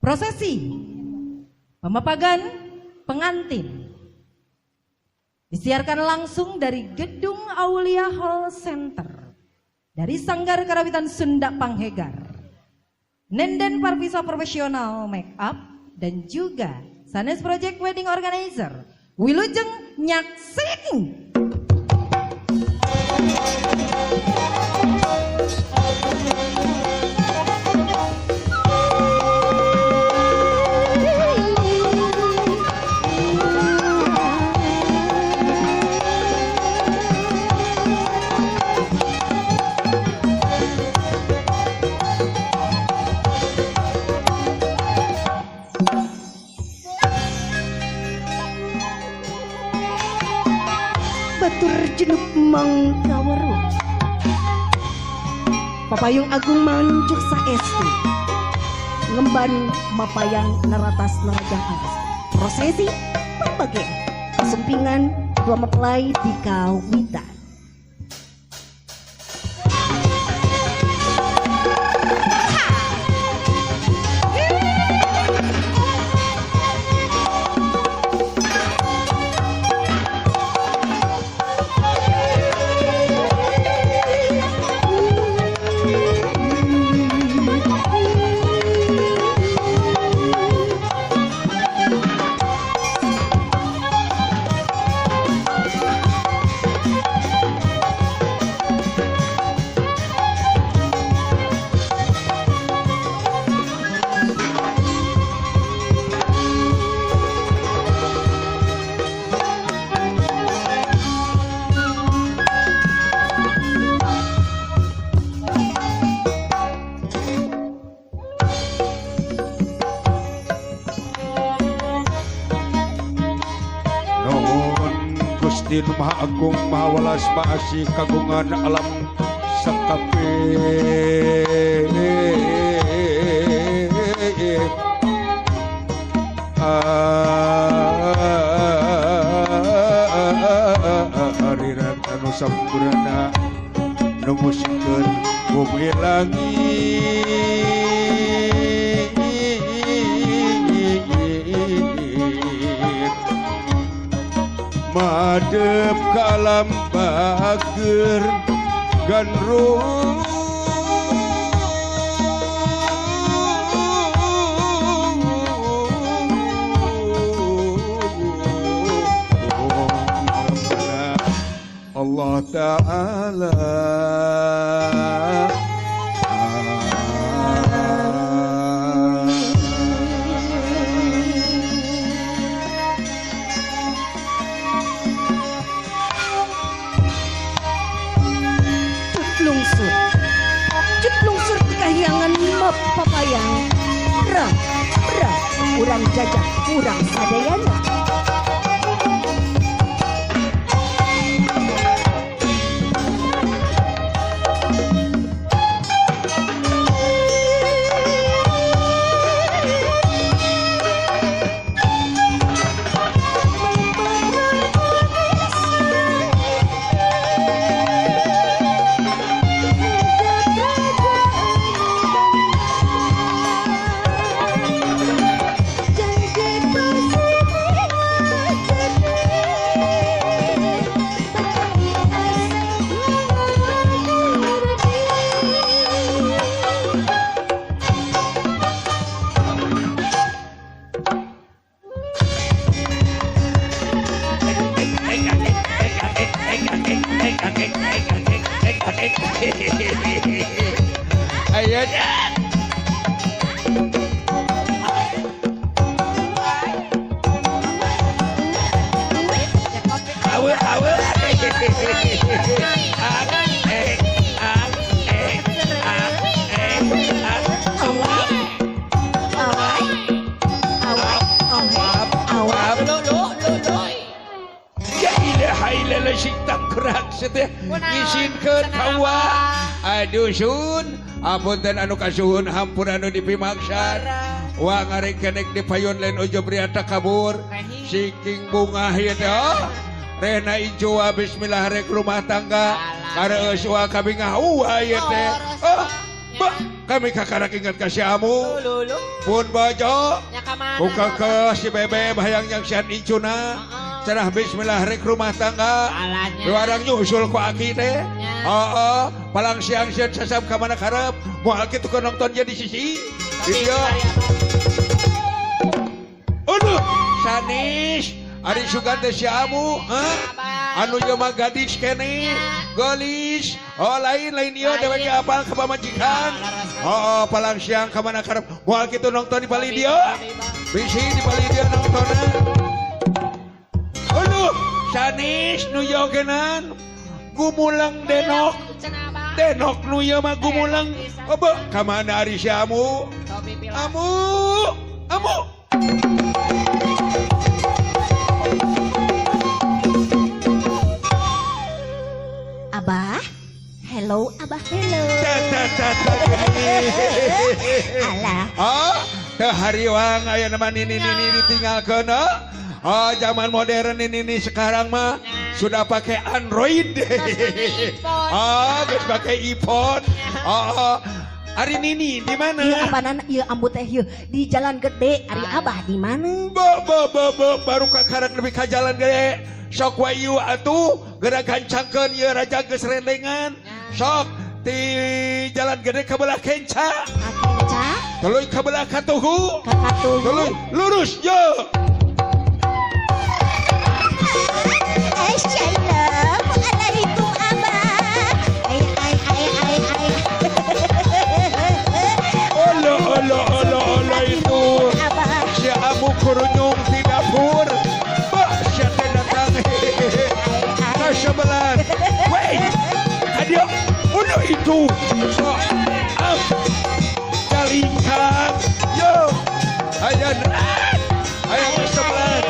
Prosesi pemapagan pengantin disiarkan langsung dari Gedung Aulia Hall Center dari Sanggar Karawitan Sunda Panghegar, Nenden Parvisa Profesional Make Up dan juga Sanes Project Wedding Organizer Wilujeng Nyaksing. Batur jenup mangkaweruh Papayung agung manjuk saestu ngemban mapayang neratas nerajang alas. Prosesi pembagian kasumpingan dua mempelai di kawitan. Gusti nu Maha Agung Maha Welas Maha Asih kagungan alam sakabeh ariran anu sampurna nu musikeun bumi langit madep ka alam bager gandrung Allah Ta'ala. Cut lungsur di kahyangan mapapayang ra ra urang jajah urang sadayana. Aduh sun, apunten anu kasuhun hampura anu dipimaksan. Wa ngaringkenek di payun lain ujub ria takabur. Siking bungah ieu teh oh. Rena ijo bismillah rek rumah tangga. Kareus wa kabingah uwa ieu teh. Oh, bah. Kami kakarak ingat ka si amu. Pun bojo. Ku kekeh si bebe hayang nyangsian incuna. Cenah bismillah rek rumah tangga. Luarang nyusul ku aki teh. Heeh, palang siang sieun sasam ka mana karep. Moal kitu keur nonton di sisi. Di dieu. Aduh, sanis. Ari sugan teh si amu, heuh. Anu ieu mah gadis keneh, geulis. Oh lain-lain ieu dewek ge apal ka pamajikan. Oh, palang siang ka mana karep. Moal kitu nonton di bali dieu. Bisi di bali dieu nontonna. Aduh, sanis nu ieu genan. Gumulang denok. Denok nu ieu mah gumulang. Obe, ka mana ari si amu? Amu, amu. Abah, hello Abah, hello. Alah. Oh, teu hariwang aya nama nini nini ditinggalkeun. Oh, zaman modern ini sekarang mah sudah pakai Android. Oh, geus pakai iPhone. Oh, ari nini di mana? Ieu apanan ieu ambu teh ieu di jalan gede. Ari Abah di mana? Bo bo bo bo baru kakarak nepi ka jalan gede. Sok wayu atuh geura gancangkeun ieu raja geus rendengan. Sok di jalan gede ka belah kenca. Ka kenca. Tuluy ka belah katuhu. Ka katuhu. Tuluy lurus yo. Assalamualaikum Abah. Ai ai ai ai ai. Olo olo olo olo itu. Si amu kurunyung di dapur. Bah, si teh datang. Kasebelan. Wey. Adio, uno itu. So, am. Jalingkang. Yo. Aya aya kasebelan.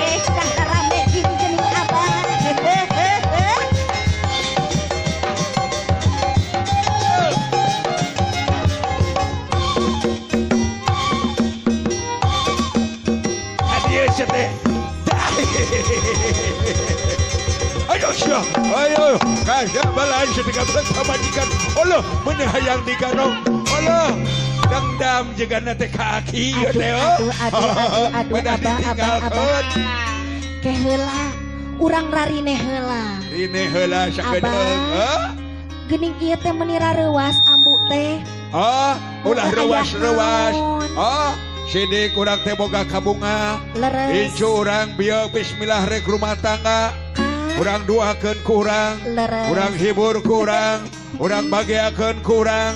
Ayo sia, ayo kasebelan setinggal pamajikan. Allah meuni hayang diganong. Allah dendam jegana teh ka aki teh. Aduh aduh aduh abah abah abah. Ke heula urang rarine heula. Rine heula sakedeung. Geuning ieu teh meuni rareuwas ambu teh. Ah, ulah reuwas-reuwas. Ah, sidik urang teh boga kabunga. Incu urang bieu bismillah rek rumah tangga. Urang duakeun ku urang, urang hibur ku urang, urang bageakeun ku urang.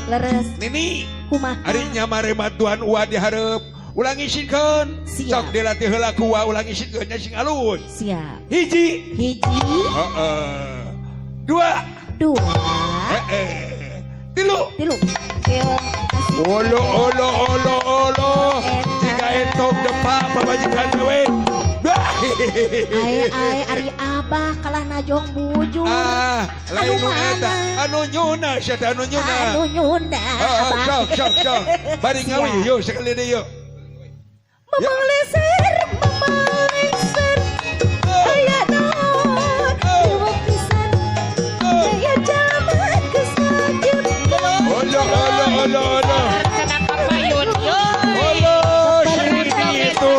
Nini, kumaha? Ari nyamare matuan ua di hareup, ulang isinkeun. Sok dilatih heula ku ua ulang isinkeun nya sing alus. Siap. Hiji. Hiji. Heeh. Dua. Dua. Heeh. Tilu. Tilu. Olo olo olo olo. Jika entok depak pamajikan dewe. Ai ai ari Abah kalah najong bujur. Ah, lain nu eta. Anu nyuna sia teh anu nyuna. Anu nyuna. Heeh, sok sok sok. Bari ngawi yuk sekali deui yuk. Memang leser, memang leser. Aya naon dewek pisan. Gaya jaman geus sakieu. Olo olo olo olo. Olo sini itu.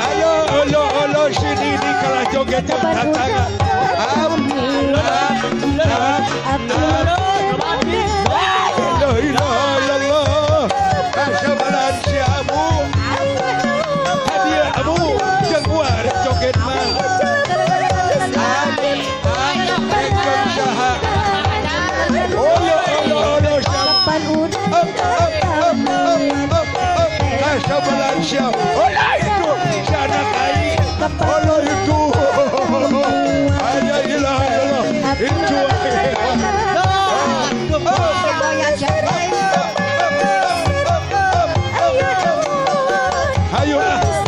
Ayo olo olo sini di kalah joget tangga. Am am am. La ilaha illallah. Kasabalan si amu. Hadiah amu jeung war joget mah. Am am rekon saha. Olo olo olo Kapan udah up up up up up. Kasabalan si amu. Ola itu si anak aing. Ola itu. Ayo ilaha illallah. Itu. Ayo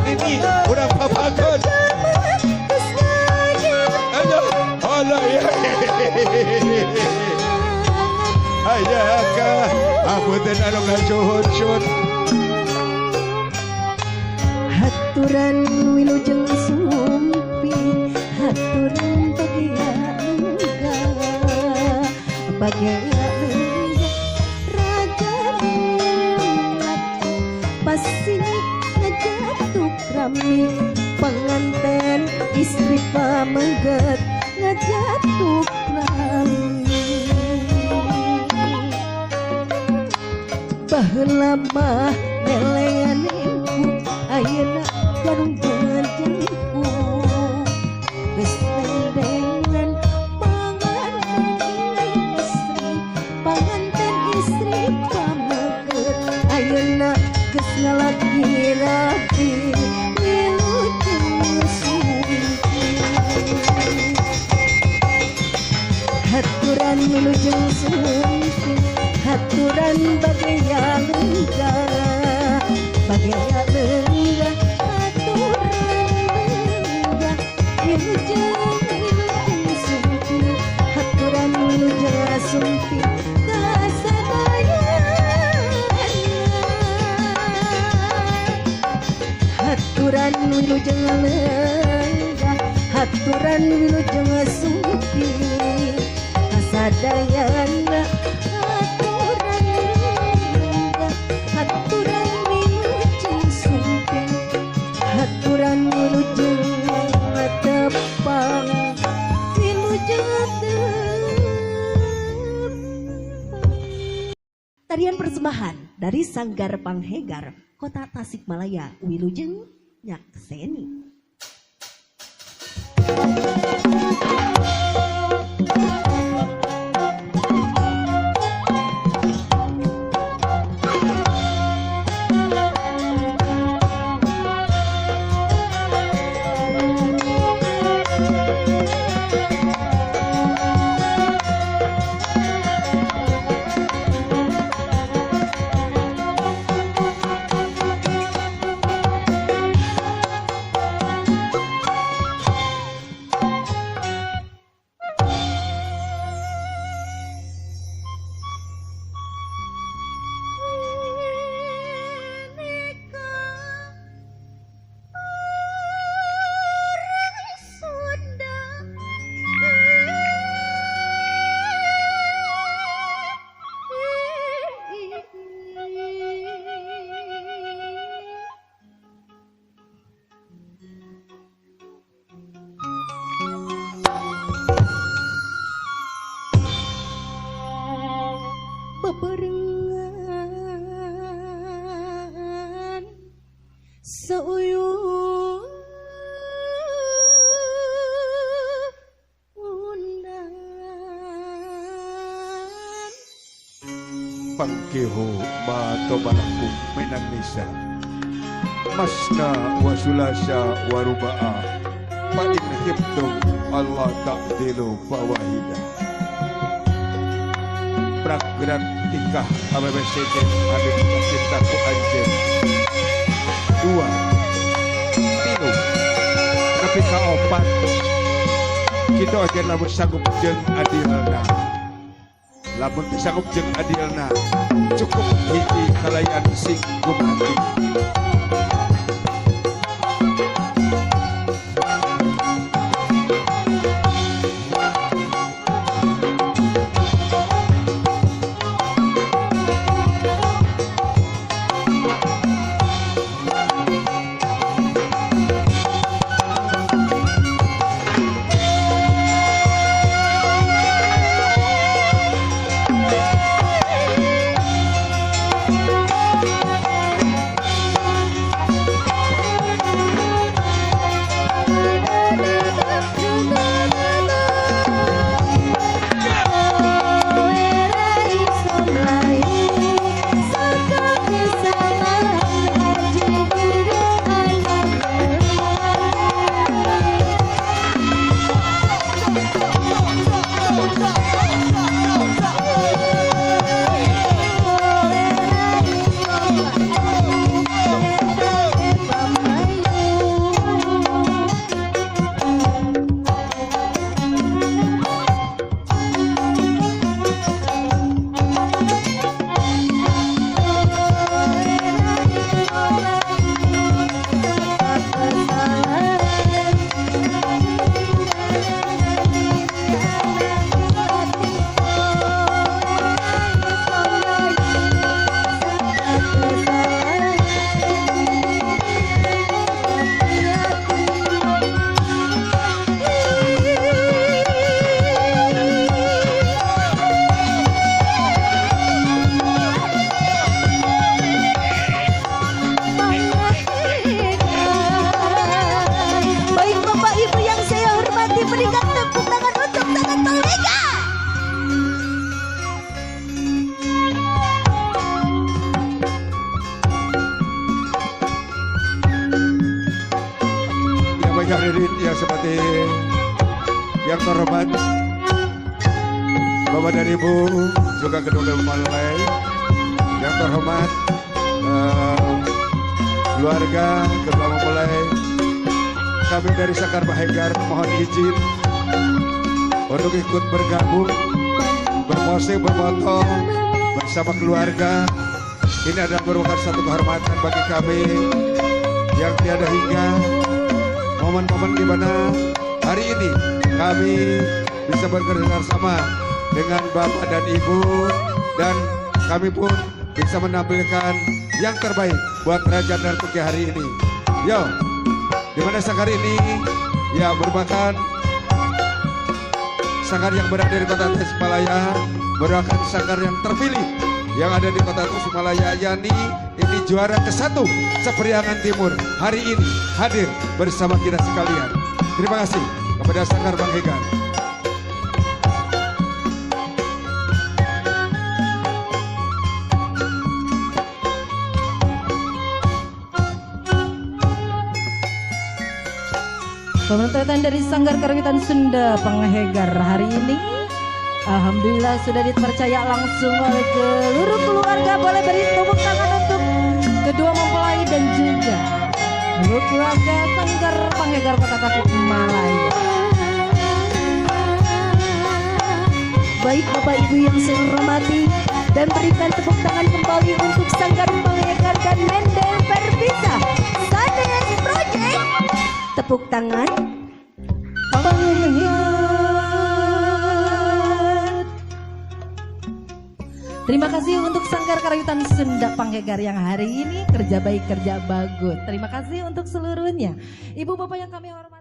ini udah papakeun. Ayo, ola ya. Ayaka, apunten anu kasuhun-suhun. Haturan wilujeng sumpi, haturan bagia enggak, bagia enggak. suami penganten istri pameget ngajatuk rami. Baheula mah melean ibu ayeuna garung jengku geus lendengan panganten istri pameget ayeuna geus ngalaki rapi wilujeng sumping. Haturan wilujeng sumping, haturan bagaya lenggah, bagaya lenggah, haturan lenggah, wilujeng wilujeng sumping, haturan wilujeng sumping kasadayana. Haturan wilujeng lenggah, haturan wilujeng sumping kasadayana. Haturan lenggah, haturan wilujeng sumping, haturan wilujeng tepang, wilujeng tepang. Tarian persembahan dari Sanggar Panghegar, Kota Tasikmalaya, wilujeng nyakseni. Beberengan seuyunan Pangkiho matobalakum minan nisa masna wasulasa waruba'a fa in khiftum Allah ta'dilu fawahida. Prakrat tikah awewe sejen anu dikacinta ku anjeun 2 3 nepi ka 4 kitu oge lamun sanggup jeung adilna, lamun teu sanggup jeung adilna cukup hiji kalayan sing gumati. Hadirin yang seperti yang terhormat Bapak dan Ibu, juga kedua mempelai yang terhormat, keluarga kedua mempelai, kami dari Sanggar Panghegar mohon izin untuk ikut bergabung, berpose, berfoto bersama keluarga. Ini adalah merupakan satu kehormatan bagi kami yang tiada hingga momen-momen di mana hari ini kami bisa bekerja sama dengan Bapak dan Ibu, dan kami pun bisa menampilkan yang terbaik buat Raja Nartuki hari ini. Yo, di mana sanggar ini ya merupakan sanggar yang berada di Kota Tasikmalaya, merupakan sanggar yang terpilih yang ada di Kota Tasikmalaya, yakni ini juara ke-1 Seperiangan Timur hari ini hadir bersama kita sekalian. Terima kasih kepada Sanggar Panghegar. Pemerintahan dari Sanggar Karawitan Sunda Panghegar hari ini alhamdulillah sudah dipercaya langsung oleh seluruh keluarga. Boleh beri tepuk tangan untuk kedua mempelai dan juga seluruh keluarga Sanggar Panghegar Kota Tasikmalaya. Baik Bapak Ibu yang saya hormati, dan berikan tepuk tangan kembali untuk Sanggar Panghegar dan Nenden Pervisa Sades Project. Tepuk tangan. Panghegar. Terima kasih untuk Sanggar Karawitan Sunda Panghegar yang hari ini kerja baik, kerja bagus. Terima kasih untuk seluruhnya. Ibu bapak yang kami hormati.